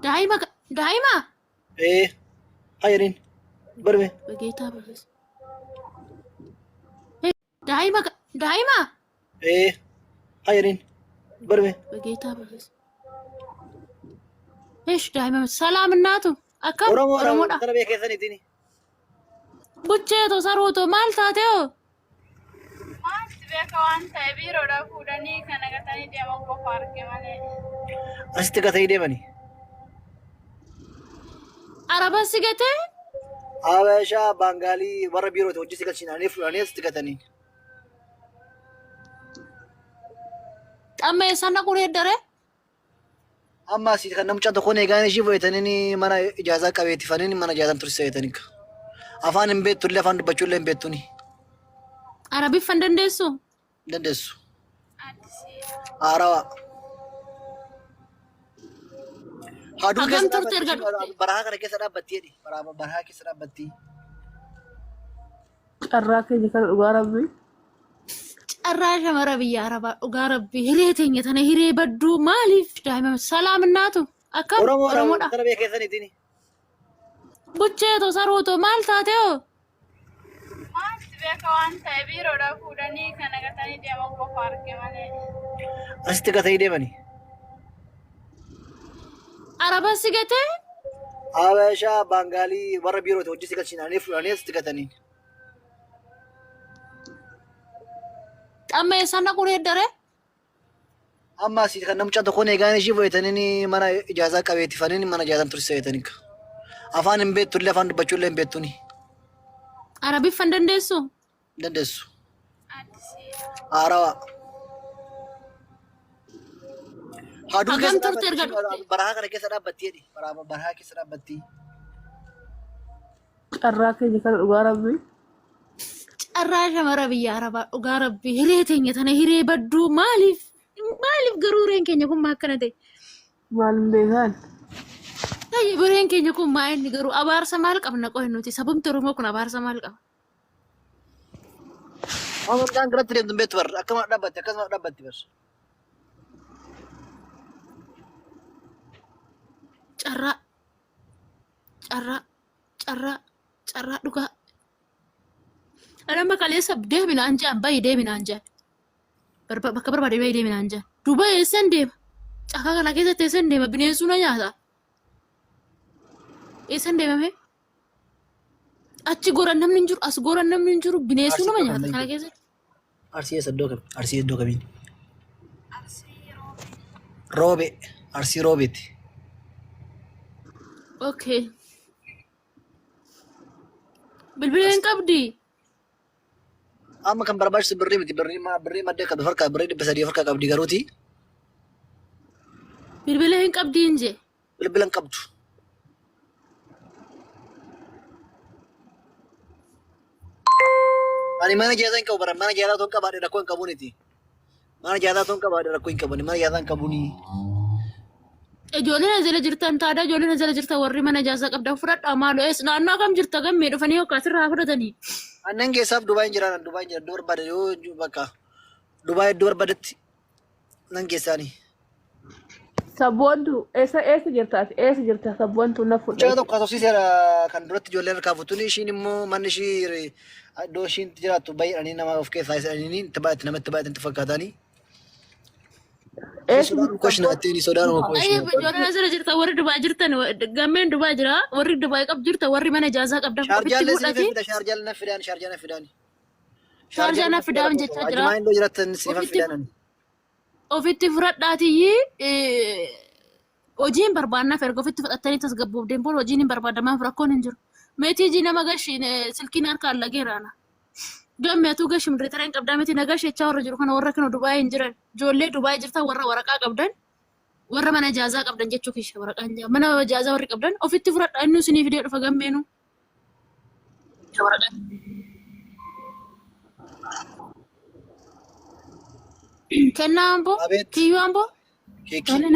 Daa'ima daa'ima. Ee. Haa jedhiin. Barme. በጌታ በኢየሱስ daa'ima daa'ima. Ee. Haa jedhiin. Barme. በጌታ በኢየሱስ እሽ daa'ima ሰላም እናቱ akkam Oromoo Oromoodha. Kana biyya keessaniitiin. Bucheeto saruuto maal taateo? Maaltu beeka waan ta'e biiroodhaa fuudhanii kana gatanii deeman qofa arge malee. Asitti gatanii deemani. Araban si gatee? Habashaa Baangaalii warra biirooti hojii si galchinanii fuudhanii asitti gatanii. Xamma eessaan dhaquu deeddaree? Amma asii kan namcaa tokkoon eegaan ishii fudhatanii mana ijaazaa qabeettifanii mana ijaazaan tursiisa jetanii. Afaan hin beektu illee afaan dubbachuu illee hin beektuni. Arabiffa hin dandeessu? Hin dandeessu. Addisii. Haarawaa. Haaduu Hagam keessa turte erga dhaabbatti. dhufte? Barahaa kana keessa dhaabbatti jedhi. Barahaa keessa dhaabbatti. Carraa keenya kana dhugaa rabbii. Carraa shamara biyya Arabaa dhugaa rabbii hiree teenya tana hiree badduu maaliif daa'ima salaam innaatu akkam Oromoo Oromoodha. kana biyya keessaniitiin. Bucheeto saruuto maal taateo? Maaltu beeka waan ta'e biiroodhaa fuudhanii kana gatanii deeman qofa arge malee. Asitti gatanii deemani. Araban si gatee? Habashaa Baangaalii warra biirooti hojii si galchinanii fuudhanii asitti gatanii. Xamma eessaan dhaquu deeddaree? Amma asii kan namcaa tokkoon eegaan ishii fudhatanii mana ijaazaa qabeettifanii mana ijaazaan tursiisa jetanii. Afaan hin beektu illee afaan dubbachuu illee hin beektuni. Arabiffa hin dandeessu? Hin dandeessu. Addisii. Haarawaa. Haaduu Hagam keessa turte erga dhaabbatti. dhufte? Barahaa kana keessa dhaabbatti jedhi. Barahaa keessa dhaabbatti. Carraa keenya kana dhugaa rabbii. Carraa shamara biyya Arabaa dhugaa rabbii hiree teenya tana hiree badduu maaliif maaliif garuu hireen keenya kun maa akkana ta'e? Maal hin beekaan? Tayyib hireen keenya kun maa inni garuu abaarsa maal qabna qoy nuti sababni Oromoo kun abaarsa maal qaba? Amantaan garatti deemtu hin beektu bar. Akkuma dhaabbatti akkasuma dhaabbatti bar. Carraa carraa carraa carraa dhugaa. Anamma kaleessa deeminaan jaan bayi deeminaan jaan. Bakka barbaade bayi deeminaan jaan. Duuba eessan deema? Caakaa kana keessatti eessan deema? Bineensuu na nyaata. Eessan deemame? Achi goran namni hin jiru, as goran namni hin jiru, bineensuu Arsii nama iddoo nyaata kam kana keessatti. Arsii eessa iddoo kam? Arsii iddoo kamiin? Arsii roobee. Roobe. Arsii roobeeti. Okay. Bilbila hin qabdi. Amma kan barbaachisu birrii miti. Birrii birrii maddee qabdi harkaa birrii 300 harkaa qabdi garuuti. Bilbila hin qabdi hin jee. Bilbila hin qabdu. Ani mana ijaazaa hin qabu bara mana ijaazaa otoo hin qabaadhe rakkoo hin qabuuniti. Mana ijaazaa otoo hin qabaadhe rakkoo hin qabani. Mana ijaazaa hin qabuuni. Ijoolleen as jala jirtan taadaa ijoolleen as jala jirtan warri mana ijaarsaa qabdan fudhadhaa maaloo ees naannoo kam jirta gammee dhufanii yookaan asirraa fudhatanii. Annen keessaaf Dubaay hin jiraan Dubaay hin jira iddoo barbaade yoo bakka Dubaay iddoo barbaadetti nan geessaani. Sabboontu eessa eessa jirta ati? Eessa jirta sabboontu na Mucaa fudhe. tokko haasofsiiseera kan duratti ijoolleen harkaa fuutuun ishiin immoo manni ishii iddoo ishiin jiraattu baay'anii nama of keessaa isaanii itti baay'ate namatti baay'ate itti fakkaatanii. Eessa Sodaan jirta kosh sabboontu? naattee sodaan kosh Ayyee ijoolleen as jala jirtan warri Dubaay jirtan gammeen Dubaay jira warri Dubaay qabdu jirta warri mana ijaarsaa qabdan ofitti Shaarjaallee sinif fuudhati fida shaarjaallee na fidaan shaarjaa na fidaan. shaarjaa na fidaan jechaa jira. Ajumaan iddoo jiraattan sinif Ofitti fidaan. ofitti fudhadhaatiyyi hojiin barbaannaaf erga ofitti fudhattanii tasgabbuuf deempoon hojiin hin barbaadamaaf rakkoon hin jiru. Meetii ijii nama gashi silkiin harkaan lageeraana. Gamme atuu gashi mudreetara hin qabdaa miti na gashi jechaa warra jiru kana warra kana Dubaay hin jiran. Ijoollee Dubaay jirtan warra waraqaa qabdan warra mana ijaazaa qabdan jechuu kiyya waraqaan jaa mana ijaazaa warri qabdan ofitti fudhadhaa inni isinii fidee dhufa gammeenu. Waraqaan. Kennaa amboo Abeet. kiyyuu amboo Keekii. Tole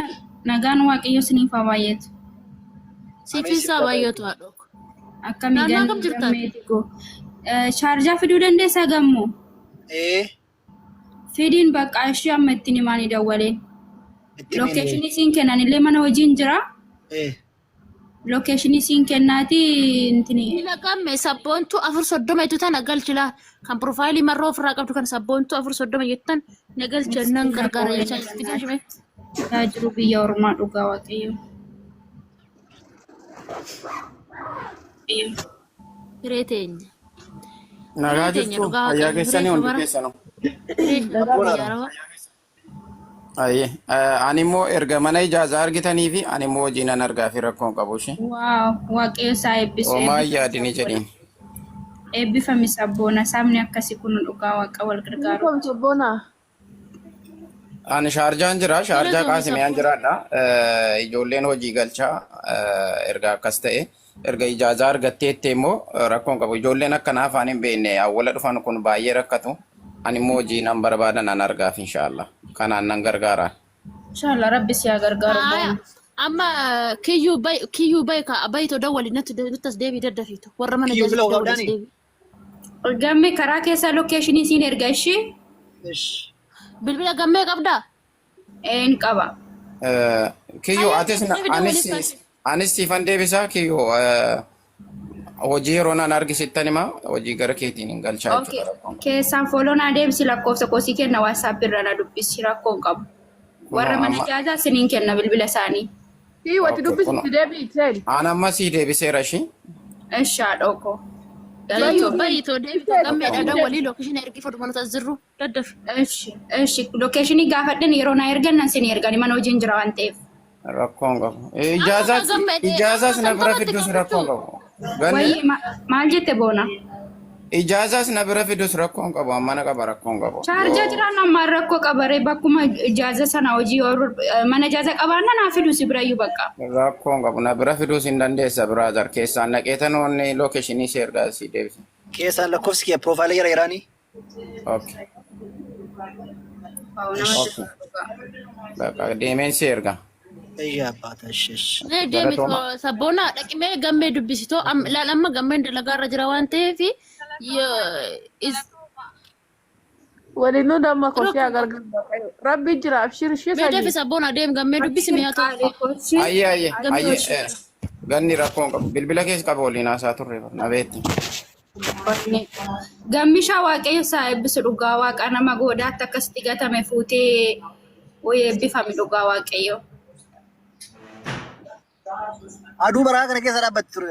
nagaan waaqayyo isiniif haa baay'atu. siifis haa baay'atu haadhoo. Akkamii Naannoo kam jirta? gammeeti koo. Shaarjaa fiduu dandeessaa gammoo? Ee. Fidiin bakka ishee amma ittiin himaanii dawwaleen. Itti miini. Lokeeshinii siin kennan illee mana hojiin jira. Eh. Lokeeshinii siin kennaati intini. Ila gamme sabboontuu 430 jettu tana galchi laa. Kan piroofaayilii marroo ofirraa qabdu kan sabboontuu 430 jettan na galchi nan gargaara jechaa jirti galchime. Yaa jiru biyya ormaa dhugaa waaqayyo. Hiree teenya. Nagaa Hiree teenya jirtu dhugaa fayyaa waaqayyo. Hiree keessanii hundi shabara. keessanuu. Hiree shabara biyya arabaa. Ayyee ani immoo erga mana ijaazaa argitanii fi ani immoo hojii nan argaa fi rakkoon qabu ishee. Waaw waaqayyo isaa eebbisu Homaa eebbifami yaadini sabboona. jedhiin. Eebbifami sabboona sabni akkasi kun dhugaa waaqa wal gargaaru. Eebbifami sabboonaa. Ani shaarjaan jira shaarjaa Galatoomi qaasimiyaan sabboona. jiraadha. Ijoolleen hojii galchaa erga akkas ta'e erga ijaazaa argatteette immoo rakkoon qabu. Ijoolleen akkanaa afaan hin beekne awwala dhufan kun baay'ee rakkatu. Ani immoo hojii nan barbaada nan argaaf inshaallah. Kanaan nan gargaara. Inshallah rabbi si haa gargaaru Haaya boona. amma kiyyuu bay kiyyuu bay ka bayito dawwali natti nutti as deebii daddafiitu warra mana Kiyyuu ijaazatti bila dawwali as qabdaani. deebii. Gamme karaa keessaa lokeeshinii siin erga ishii Ish. Bilbila gammee qabdaa? een qaba. Kiyyoo Haaya atis na- deebii anis dawwaliif kaase. anis siifan deebisaa kiyyoo hojii yeroo naan argisittan hima hojii gara keetiin hin galchaa Okay. jechuudha rakkoon. Keessaan fooloo naa deebisi lakkoofsa koo sii kenna WhatsApp irra na dubbisi rakkoo hin qabu. Warra Kunoo mana amma ijaazaa isiniin kenna bilbila isaanii. Kiyyuu ati okay dubbisi kunoo itti deebi'i seeni. aan amma sii deebiseera ishii. Eshi haadhoo koo. Kiyyuu Galatoomi. bayitoo deebii Seeni gammeedha itti deebi'i. dawwalii lookishinii ergii fodhuma nuti as jirru daddafi. Eshi eshi lokeeshinii gaafadhan yeroo naa ergan nan isin ergani mana hojiin jira waan ta'eef. Rakkoon qabu. Amma ka Ijaazaas gammee ijaazaas amma na kan bira kanatti fidus rakkoon gammachuu. qabu. Ganni Wayii maal jette boona? ijaazaas na bira fidus rakkoon qabu amma na qaba rakkoon qabu. Shaarjaa Yoo jiraan ammaan rakkoo qabaree bakkuma ijaaza sana hojii yoo mana ijaaza qabaanna naa fidu si birayyuu bakka. Rakkoon qabu na bira fiduus hin dandeessa brother keessaan naqeetan wanni lookeshinii si ergaa si deebisa. Keessaan lakkoofsi kiyya piroofaayilii jara jiraanii. Okay. Waaw namatti Okay. tola dhugaa. Bakka deemeen si erga. Iyya abbaata ish ish. Mee deemi Galatooma. sabboona dhaqimee gammee dubbisitoo laal amma gammeen dalagaa irra jira waan ta'eef Waliinuu damma koo si haa rakkoo gargaaru waaqayyo. Rabbi jira abshir ishee mee deefi sanyii. sabboona deem gammee dubbisi Abshir mee haa ta'u. qaalii koo ishee. Ayyee ayyee Gammee ayyee hojii. ganni rakkoon qabu bilbila keessa qaba waliin haasaa turre na beekti. Wanni. Gammishaa waaqayyo isaa eebbisu dhugaa waaqa nama goodaatti akkasitti gatame fuutee wayii eebbifami dhugaa waaqayyo. Aduu baraa kana keessa dhaabbatti ture.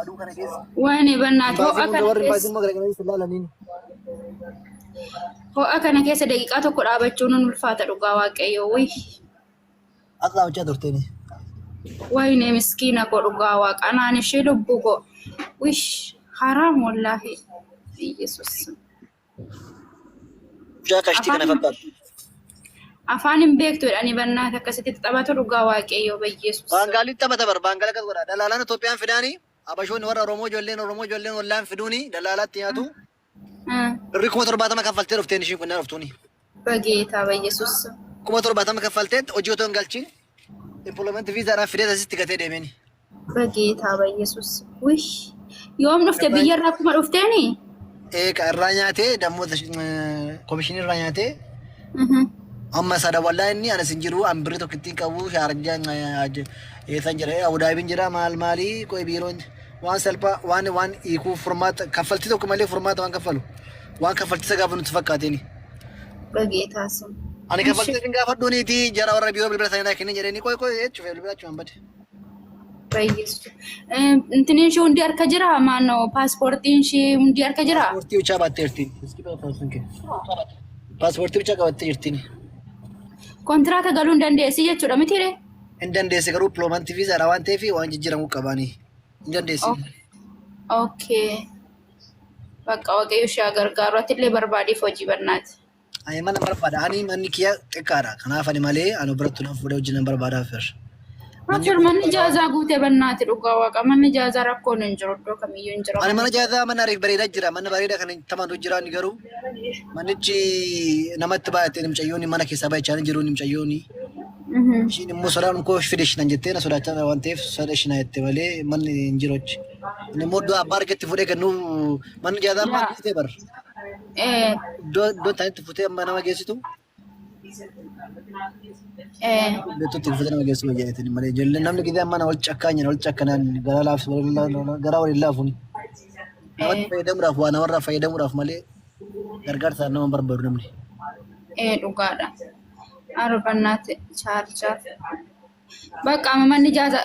Aduu kana keessa. Wani bannaati ho'a Imbaasii hunda kana warri imbaasii keessa immoo garagaraa keessa ilaalaniin. ho'a kana keessa daqiiqaa tokko dhaabachuun nun ulfaata dhugaa waaqayyo. Wayii As dhaabachaa turteeni. wayine miskiina koo dhugaa waaqa anaan ishee lubbuu koo. Wish haraam wallaahi. Iyesus. Mucaa qashtii kana Afaan fakkaatu. afaan hin beektu jedhanii bannaati akkasitti taphatu dhugaa waaqayyo bayyeesus. Baangaalitti taphata bar baangaala akkas godha. Dalaalaan Itoophiyaan fidaanii Habashoonni warra Oromoo ijoolleen Oromoo ijoolleen wallaan fiduuni dalaalaatti nyaatu. Birrii 70,000 kaffaltee dhufteen ishiin kunnaan dhuftuuni. Bageetaa bayyeesus. 70,000 kaffaltee hojii otoo hin galchiin employment viizaadhaan fidee asitti gatee deemeeni. Bageetaa bayyeesus. Wih yoom dhufte biyyarraa akkuma dhufteeni? Eega irraa nyaatee dammoota komishinii irraa nyaatee amma isa dawwallaa inni anas hin jiru an birrii tokko ittiin qabu shaarjaa eessan jira abudaabiin jira maal maalii qoy biiroon waan salphaa waan waan hiikuu furmaata kaffaltii tokko malee furmaata waan kaffalu waan kaffaltii isa gaafa nutti fakkaateeni. Bageetaa sun. Ani kaffaltii isin gaafadhuuniiti jara warra biiroo bilbila isaanii naa kennin jedhanii qoy qoy jechuuf bilbila achumaan bade. Bayyeessu. Intiniin ishee hundi harka jira maannoo paaspoortiin ishee hundi harka jira. Paaspoortii bichaa baattee jirti. Paaspoortii bichaa qabattee jirti. Kontiraata galuu hin dandeessi jechuudha mitiire? Hin dandeesse garuu piloomantii viizaadha waan ta'eef waan jijjiiramuu qabaanii. Hin dandeessi. Okay. Bakka waaqayyo ishee haa gargaaru. Atillee barbaadiif hojii barnaati. Ani mana barbaada. Ani manni kiyya xiqqaadha. Kanaaf ani malee ani biratti na fuudhee hojii nan barbaada fir. Manni Abshir manni jaazaa guutee bannaati dhugaa waaqa. Manni jaazaa rakkoon hin jiru iddoo kamiyyuu hin jira. Ani mana jaazaa mana ariif bareedaa jira. Mana bareedaa kan tamantu jira ani garuu manichi namatti baay'atee mucayyoonni mana keessaa baay'achaa hin jiru mucayyoonni. Ishiin immoo sodaan koo fide ishiin jettee na sodaachaa waan ta'eef soda ishiin jette malee manni hin jiru achi. Inni immoo iddoo abbaa argatti fuudhee kennuu manni jaazaa maal ta'e bara. Iddoo iddoo isaanitti futee amma nama geessitu. Beektutti uffata nama geessu jedheetiin malee ijoolleen namni gizee amma wal cakkaanyan wal cakkanaan garaa laafsu garaa waliin laafuun namatti fayyadamuudhaaf waa namarraa fayyadamuudhaaf malee gargaarsa nama hin barbaadu namni. Ee, dhugaadha. Arbannaatti chaarjaar. Bakka amma manni ijaasa